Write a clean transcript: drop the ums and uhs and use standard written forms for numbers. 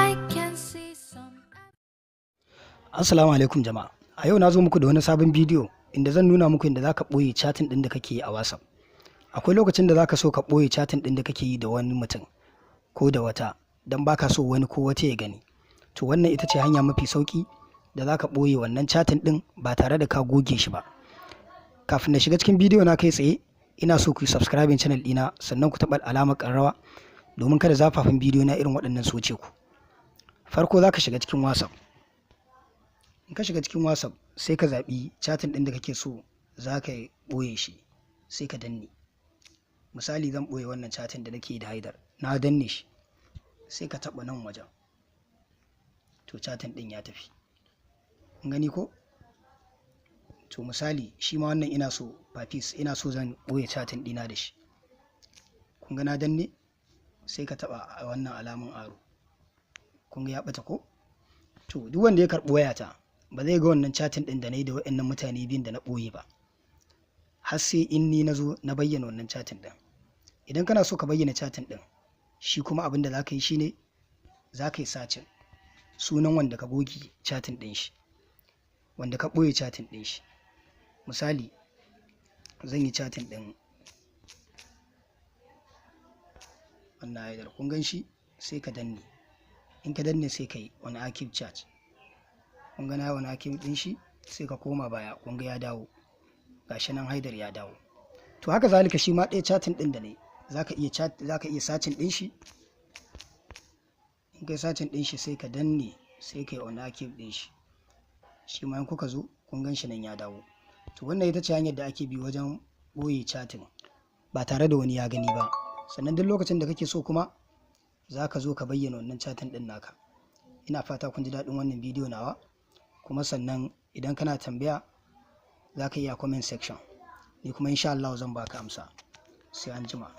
I can see some. Assalamu alaikum jama'a. A yau na zo muku da wani sabon bidiyo inda zan nuna muku inda zaka ɓoye chatting ɗin da kake yi a WhatsApp. Akwai lokacin da zaka so ka ɓoye chatting ɗin da kake yi da wani mutum ko da wata don baka so wani ko wata ya gani. To, wannan ita ce hanya mafi sauki da zaka ɓoye wannan chatting ɗin ba tare da ka goge shi ba. Kafin na shiga cikin bidiyo na kai tsaye, ina so ku yi subscribing channel ɗina, sannan ku taɓa alamar ƙararrawa domin kada zafafan bidiyo na irin waɗannan su wuce ku. Farko zaka shiga cikin WhatsApp. In ka shiga cikin WhatsApp, sai ka zaɓi chatting ɗin da kake so za ka ɓoye shi, sai ka danne. Misali, zan ɓoye wannan chatting da nake da Haidar. Na danne shi, sai ka taɓa nan wajen. To, chatting ɗin ya tafi. Kun gani ko? To, misali, shi ma wannan ina so, Papis, ina so zan ɓoye chatting ɗina da shi. Kun ga na danne, sai ka taɓa a wannan alamun arrow. Kun ga ya ɓata ko? To, duk wanda ya karɓi wayata ba zai ga wannan chatting ɗin da na yi da waɗannan mutane biyun da na ɓoye ba, har sai in ni na zo na bayyana wannan chatting ɗin. Idan kana so ka bayyana chatting ɗin shi kuma, abin da za ka yi shine za ka yi searching sunan wanda ka goge chatting ɗin shi, wanda ka ɓoye chatting ɗin shi. Misali, zan yi chatting ɗin wannan Haidar. Kun gan shi? Sai ka danne. In ka danne, sai ka yi unarchive chat. Kun ga na unarchive ɗin shi, sai ka koma baya. Kun ga ya dawo, gashi nan Haidar ya dawo. To, haka zalika shi ma ɗaya chatting ɗin da ne, zaka iya chat, zaka iya searching ɗin shi. In kai searching ɗin shi, sai ka danne, sai ka yi unarchive ɗin shi. Shi ma in kuka zo, kun gan shi nan ya dawo. To, wannan ita ce hanyar da ake bi wajen ɓoye chatting ba tare da wani ya gani ba. Sannan duk lokacin da kake so kuma, za ka zo ka bayyana wannan chatting ɗin naka. Ina fata kun ji daɗin wannan bidiyo nawa. Kuma sannan idan kana tambaya, za ka iya comment section, ni kuma insha Allah zan baka amsa. Sai an jima.